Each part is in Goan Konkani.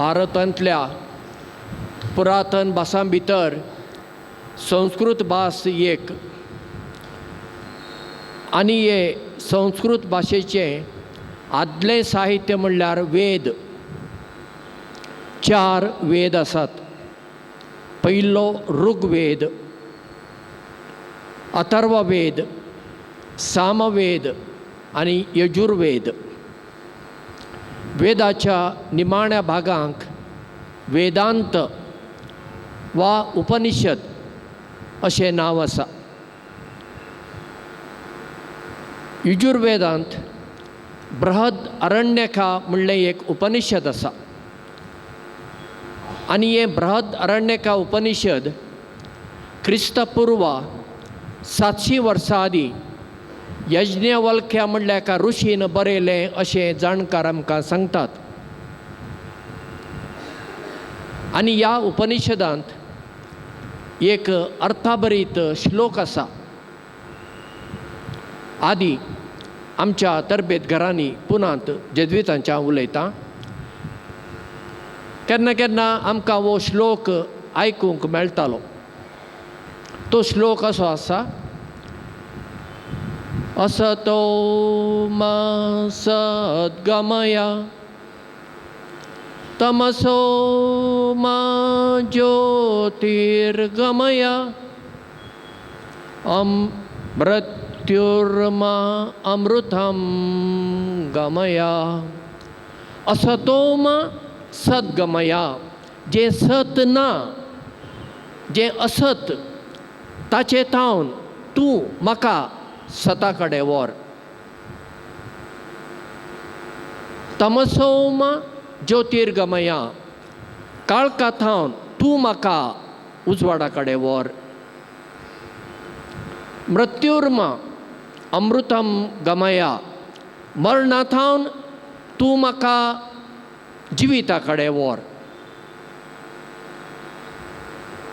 भारतांतल्या पुरातन भासां भितर संस्कृत भास एक आनी हे संस्कृत भाशेचें आदलें साहित्य म्हणल्यार वेद. 4 वेद आसात. पयलो ऋग्वेद, अथर्ववेद, सामवेद आनी यजुर्वेद. वेदाच्या निमाण्या भागांक वेदांत वा उपनिषद अशें नांव आसा. यजुर्वेदांत बृहद अरण्यका म्हणलें एक उपनिषद आसा आनी हें बृहद अरण्यका उपनिषद क्रिस्तपूर्व 700 वर्सां आदीं यज्ञवल्क्या म्हणल्या एका ऋषीन बरयलें अशें जाणकार आमकां सांगतात. आनी ह्या उपनिषदांत एक अर्थाभरीत श्लोक आसा. आदी आमच्या तरबेत घरांनी पुनांत जेज्वितांच्या हांव उलयतां. केन्ना केन्ना आमकां हो श्लोक आयकूंक मेळटालो. तो श्लोक असो आसा, असतो मा सद्गमया तमसो मा ज्योतिर्गमया मृत्युर्मा अमृतम गमया. असतो मा सद्गमया, जें सत ना, जें असत, ताचें थावन तूं म्हाका सता कडेन व्हर. तमसो मा ज्योतिर्गमया, काळखा थावन तूं म्हाका उजवाडा कडेन व्हर. मृत्युर्मा अमृतम गमया, मरणा थावन तूं म्हाका जिविता कडेन व्हर.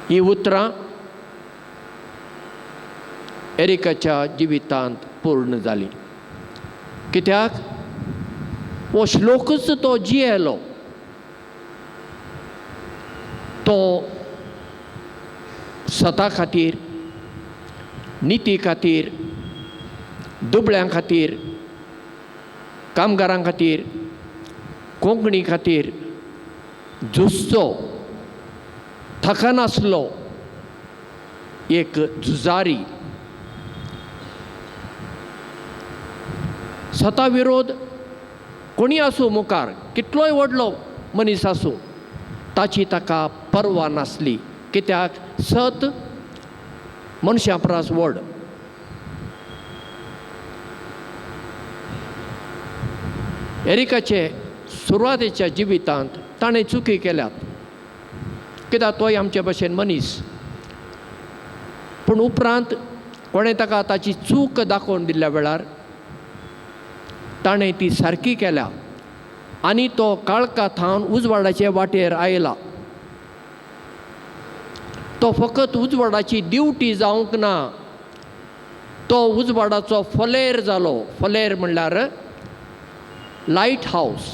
ही उतरां एरिकाच्या जिवितांत पूर्ण जालीं. कित्याक हो श्लोकूच तो जियेलो. तो सता खातीर, निती खातीर, दुबळ्यां खातीर, कामगारां खातीर, कोंकणी खातीर झुजचो, थकनासलो एक झुजारी. सता विरोध कोणी आसूं मुखार, कितलोय व्हडलो मनीस आसूं, ताची ताका पर्वा नासली. कित्याक सत मनशां परस व्हड. एरिकाचे सुरवातेच्या जिवितांत ताणें चुकी केल्यात, कित्याक तोय आमचे भशेन मनीस. पूण उपरांत कोणें ताका ताची चूक दाखोवन दिल्ल्या वेळार ताणें ती सारकी केल्या आनी तो काळखा थावन उजवाडाचे वाटेर आयला. तो फकत उजवाडाची दिवटी जावंक ना, तो उजवाडाचो फलेर जालो. फलेर म्हणल्यार लायट हावस.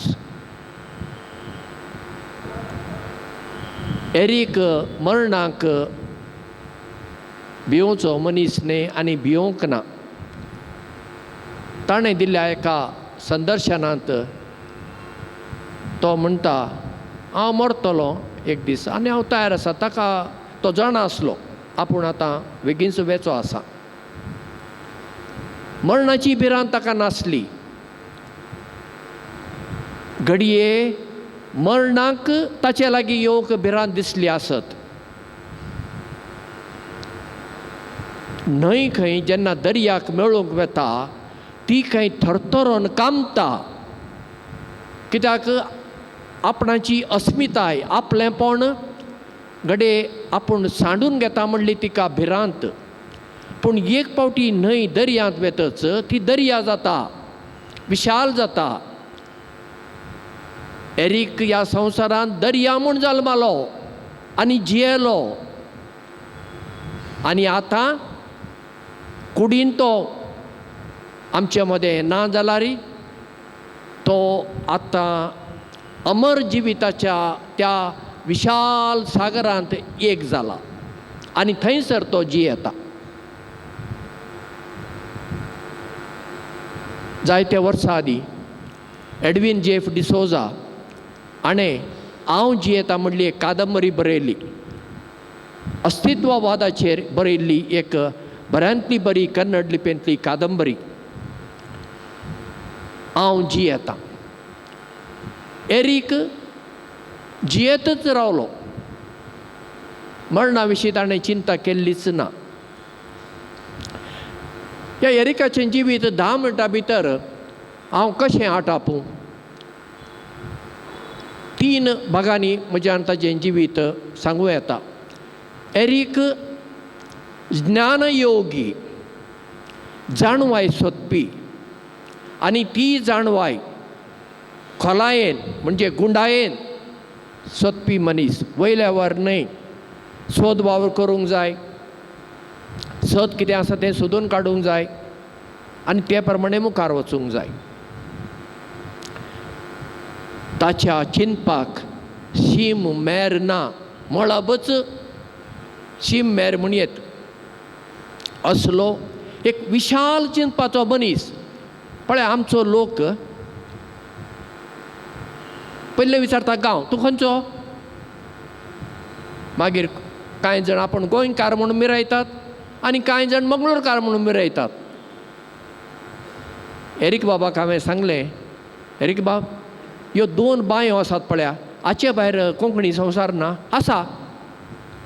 एरीक मरणाक भिवचो मनीस न्ही आनी भिवंक ना. ताणें दिल्ल्या एका संदर्शनांत तो म्हणटा, हांव मरतलो एक दीस आनी हांव तयार आसा. ताका तो जाणा आसलो आपूण आतां बेगीनच वेचो आसा. मरणाची भिरांत ताका नासली. घडये मरणाक ताचे लागीं येवंक भिरांत दिसली आसत. न्हंय खंय जेन्ना दर्याक मेळूंक वता ती खंय थरथरोन कामता, कित्याक आपणाची अस्मिताय, आपलेंपण घडये आपूण सांडून घेता म्हणली तिका भिरांत. पूण एक फावटी न्हंय दर्यांत वेतच ती दर्या जाता, विशाल जाता. एरीक ह्या संवसारांत दर्या म्हूण जल्मालो आनी जियेलो आनी आतां कुडीन तो आमचे मदें ना जाल्यार तो आतां अमर जिविताच्या त्या विशाल सागरांत एक जाला आनी थंयसर तो जियेता. जायते वर्सां आदीं एडवीन जेफ डिसोजा हाणें हांव जियेता म्हणली एक कादंबरी बरयली. अस्तित्ववादाचेर बरयल्ली एक बऱ्यांतली बरी कन्नड लिपयेंतली कादंबरी हांव जियेता. एरीक जियेतच रावलो, मरणा विशीं ताणें चिंता केल्लीच ना. ह्या एरिकाचें जिवीत 10 मिनटां भितर हांव कशें आटापूं? 3 भागांनी म्हज्यान ताचें जिवीत सांगूं येता. एरीक ज्ञानयोगी, जाणवाय सोदपी आनी ती जाणवाय खोलायेन म्हणजे गुंडायेन सोदपी मनीस. वयल्यावर न्हय, सोद वावर करूंक जाय, सत कितें आसा तें सोदून काडूंक जाय आनी ते प्रमाणे मुखार वचूंक जाय. ताच्या चिंतपाक शीम मेर ना, मळबच शीम मेर म्हणयेत असलो एक विशाल चिंतपाचो मनीस. पळय आमचो लोक पयलें विचारता गांव तूं खंयचो, मागीर कांय जाण आपूण गोंयकार म्हणून मिरयतात आनी कांय जाण मंगळूरकार म्हणून मिरयतात. एरीक बाबाक हांवें सांगलें, एरीक बाब ह्यो 2 बांयो आसात पळया, हाचे भायर कोंकणी संवसार ना आसा,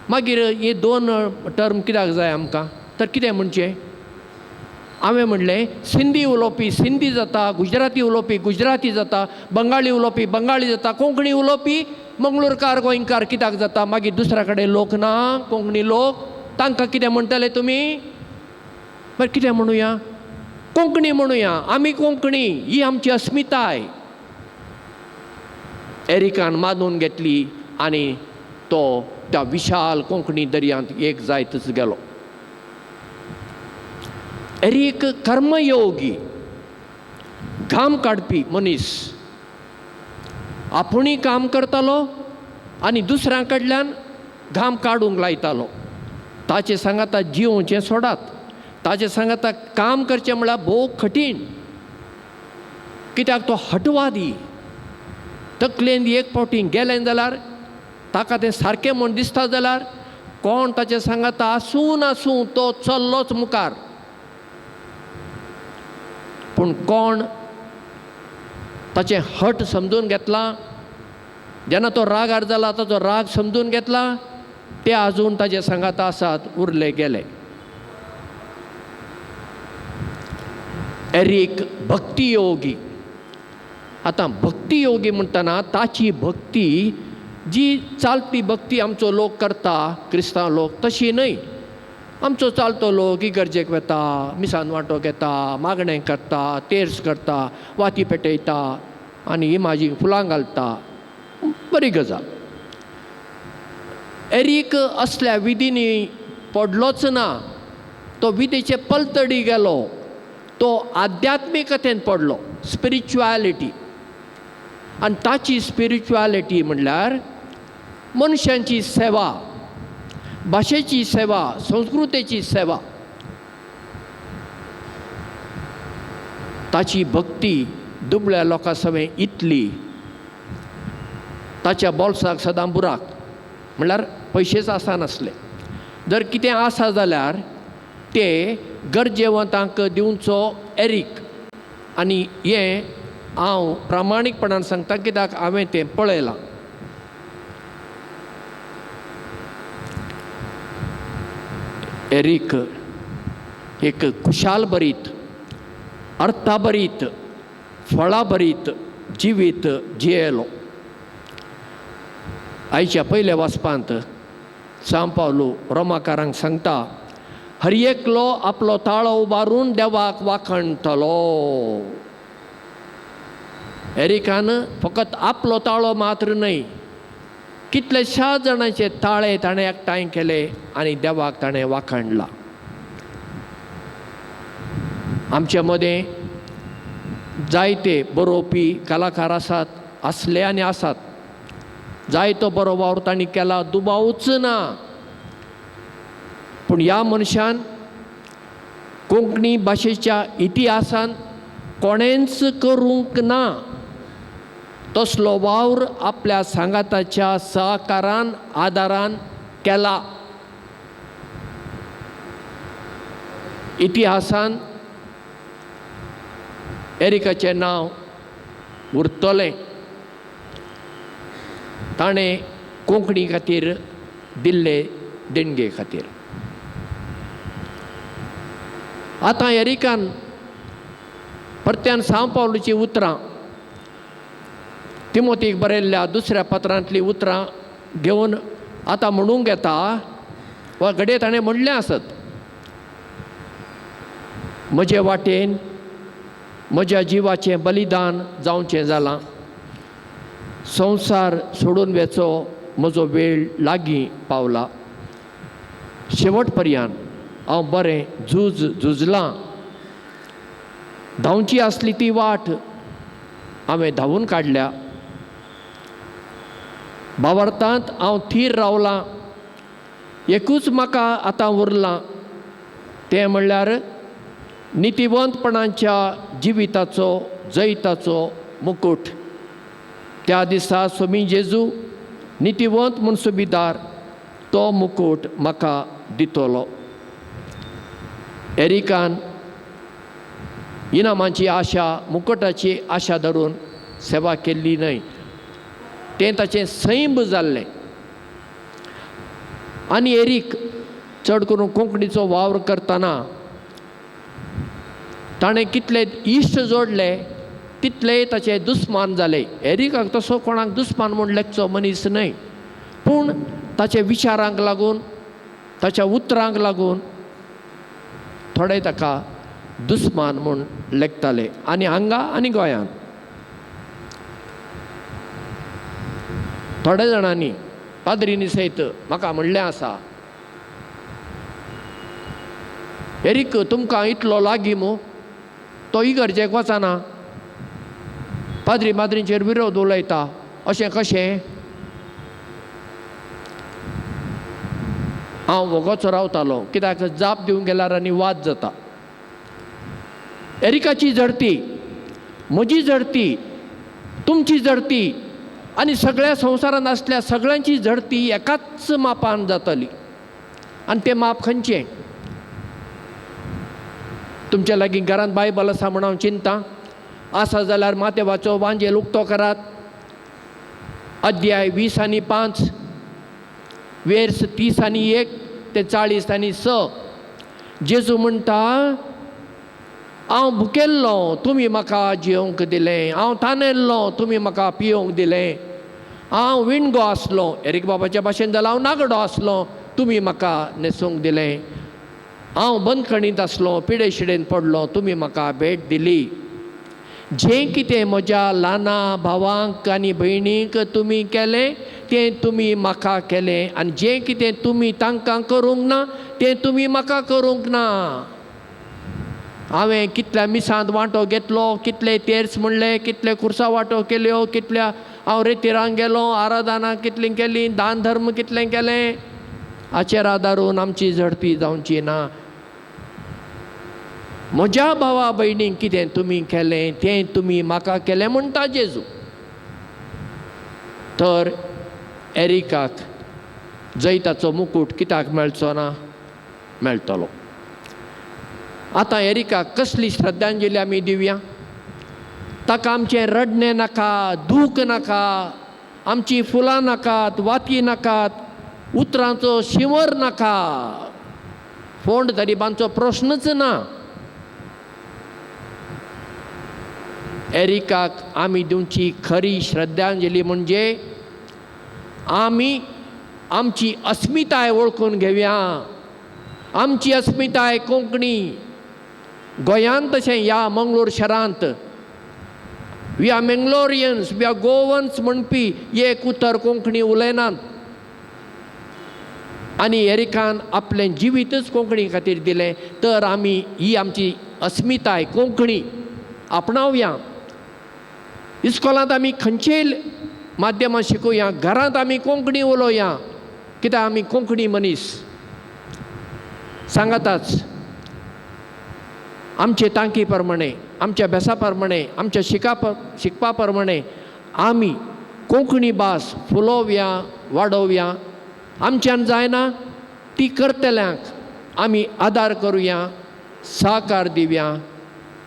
मागीर हे 2 टर्म कित्याक जाय आमकां? तर कितें म्हणचें? हांवें म्हणलें सिंधी उलोवपी सिंधी जाता, गुजराती उलोवपी गुजराती जाता, बंगाली उलोवपी बंगाली जाता, कोंकणी उलोवपी मंगळूरकार गोंयकार कित्याक जाता? मागीर दुसऱ्या कडेन लोक ना कोंकणी लोक, तांकां कितें म्हणटले तुमी? बरें कितें म्हणुया? कोंकणी म्हणुया, आमी कोंकणी, ही आमची अस्मिताय. एरिकान मानून घेतली आनी तो त्या विशाल कोंकणी दर्यांत एक जायतच गेलो. एरीक कर्मयोगी, घाम काडपी मनीस, आपुणूय काम करतालो आनी दुसऱ्यां कडल्यान घाम काडूंक लायतालो. ताचे सांगाता जिवोवचें सोडात, ताचे सांगाता काम करचें म्हळ्यार भोव कठीण, कित्याक तो हटवादी. तकलेन एक फावटी गेलें जाल्यार ताका तें सारकें म्हूण दिसता जाल्यार कोण ताचे सांगाता आसूं नासूं तो चल्लोच मुखार. पूण कोण ताचें हट समजून घेतला, जेन्ना तो रागार जाला ताचो राग समजून घेतला, ते आजून ताचे सांगाता आसात, उरले गेले. एरीक भक्तियोगी. आतां भक्तियोगी म्हणटना ताची भक्ती जी चालती भक्ती आमचो लोक करता, क्रिस्तांव लोक, तशी न्हय. आमचो चालतो लोक इगर्जेक वता, मिसान वांटो घेता, मागणें करता, तेर्स करता, वाती पेटयता आनी इमाजीक फुलां घालता, बरी गजाल. एरीक असल्या विधींनी पडलोच ना, तो विधीचे पलतडी गेलो, तो आध्यात्मिकतेन पडलो, स्पिरिच्युएलिटी. आनी ताची स्पिरिच्युएलिटी म्हणल्यार मनशांची सेवा, भाशेची सेवा, संस्कृतेची सेवा. ताची भक्ती दुबळ्या लोकां सवें इतली, ताच्या बोल्साक सदां बुराक, म्हणल्यार पयशेच आसनासले. जर कितें आसा जाल्यार ते गरजेवंतांक दिवचो एरीक. आनी हें हांव प्रामाणीकपणान सांगता कित्याक हांवें तें पळयलां. एरीक एक खुशाल भरीत, अर्थाभरीत, फळाभरीत जिवीत जियेलो. आयच्या पयल्या वाचपांत सांव पावलू रोमाकारांक सांगता, हर एकलो आपलो ताळो उबारून देवाक वाखणटलो. एरिकान फकत आपलो ताळो मात्र न्हय, कितलेश्या जाणांचे ताळे ताणें एकठांय केले आनी देवाक ताणें वाखणला. आमचे मदें जायते बरोवपी कलाकार आसात, आसले आनी आसात. जायतो बरो वावर तांणी केला, दुबावूच ना. पूण ह्या मनशान कोंकणी भाशेच्या इतिहासान कोणेंच करूंक ना तसलो वावर आपल्या सांगाताच्या सहकारान आदारान केला. इतिहासान एरिकाचें नांव उरतलें. ताणें कोंकणी खातीर दिल्ले देणगे खातीर. आतां एरिकान परत्यान सांव पावलूचीं उतरां तिमोतीक बरयल्ल्या दुसऱ्या पत्रांतलीं उतरां घेवन आतां म्हणूंक येता, वा घडये ताणें म्हणलें आसत, म्हजे वाटेन म्हज्या जिवाचें बलिदान जावचें जालां, संवसार सोडून वेचो म्हजो वेळ लागीं पावला, शेवट पर्यंत हांव बरें झूज झुजलां, धांवची आसली ती वाट हांवें धांवून काडल्या, भावार्थांत हांव थीर रावलां, एकूच म्हाका आतां उरलां तें म्हणल्यार नितिवंतपणाच्या जिविताचो जैताचो मुकूट. त्या दिसा सोमी जेजू नितिवंत म्हूण सुबीदार तो मुकूट म्हाका दितलो. एरिकान इनामाची आशा, मुकुटाची आशा धरून सेवा केल्ली न्हय, तें ताचें सैंब जाल्लें. आनी एरीक चड करून कोंकणीचो वावर करतना ताणें कितले इश्ट जोडले तितलेय ताचे दुस्मान जाले. एरिकाक तसो कोणाक दुस्मान म्हूण लेखचो मनीस न्हय, पूण ताच्या विचारांक लागून, ताच्या उतरांक लागून थोडे ताका दुस्मान म्हूण लेखताले. आनी हांगा आनी गोंयांत थोड्या जाणांनी पाद्रीनी सयत म्हाका म्हणलें आसा, एरीक तुमकां इतलो लागीं मू, तो इगर्जेक वचना, पाद्री माद्रींचेर विरोध उलयता, अशें कशें? हांव वोगोच रावतालो, कित्याक जाप दिवंक गेल्यार आनी वाद जाता. एरिकाची झडती, म्हजी झडती, तुमची झडती आनी सगळ्या संवसारांत आसल्या सगळ्यांची झडती एकाच मापान जातली. आनी तें माप खंयचें? तुमच्या लागीं घरांत बायबल आसा म्हूण हांव चिंता आसा जाल्यार मातेवाचो वांजेल उक्तो करात, अध्याय 20 आनी 5, वेर्स 30 आनी 1 ते 40 आनी 6. जेजू म्हणटा, हांव भुकेल्लो तुमी म्हाका जेवंक दिलें, हांव तानेल्लो तुमी म्हाका पियोवंक दिलें, हांव विणगो आसलो, एरीक बाबाच्या भाशेन जाल्यार हांव नागडो आसलो, तुमी म्हाका न्हेसूंक दिलें, हांव बंदखणींत आसलो, पिडे शिडेन पडलो, तुमी म्हाका भेट दिली. जें कितें म्हज्या ल्हाना भावांक आनी भयणींक तुमी केलें तें तुमी म्हाका केलें, आनी जें कितें तुमी तांकां करूंक ना तें तुमी म्हाका करूंक ना. हांवें कितल्या मिसांत वांटो घेतलो, कितले तेर्स म्हणले, कितले खुर्सा वांटो केल्यो, कितल्या हांव रेतिरांक गेलो, आराधना कितली केली, दान धर्म कितलें केलें, हाचेर आदारून आमची झडती जावची ना. म्हज्या भावा भयणींक कितें तुमी केलें तें तुमी म्हाका केलें म्हणटा जेजू. तर एरिकाक जैताचो मुकूट कित्याक मेळचो ना? मेळटलो. आतां एरिकाक कसली श्रद्धांजली आमी दिवया? ताका आमचें रडणें नाका, दूख नाका, आमची फुलां नाकात, वाती नाकात, उतरांचो शिंवर नाका, फोंड दरिबांचो प्रश्नच ना. एरिकाक आमी दिवची खरी श्रद्धांजली म्हणजे आमी आमची अस्मिताय वळखून घेवया. आमची अस्मिताय कोंकणी. गोंयांत तशें ह्या मंगळूर शारांत we are Mangaloreans, we are Goans म्हणपी एक उतर कोंकणी उलयनात. आनी एरिकान आपलें जिवीतच कोंकणी खातीर दिलें. तर आमी ही आमची अस्मिताय कोंकणी आपणावया. इस्कोलांत आमी खंयचेय माध्यमां शिकोवया, घरांत आमी कोंकणी उलोवया, कित्याक आमी कोंकणी मनीस. सांगाताच आमचे तांकी प्रमाणे, आमच्या भेसा प्रमाणे, आमच्या शिकपा प्रमाणे आमी कोंकणी भास फुलोवया, वाडोवया. आमच्यान जायना ती करतल्यांक आमी आदार करुया, सहकार दिवया.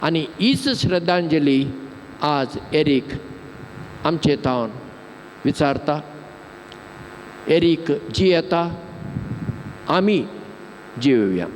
आनी हीच श्रद्धांजली आज एरीक आमचे थावन विचारता. एरीक जियेता, आमी जियोया.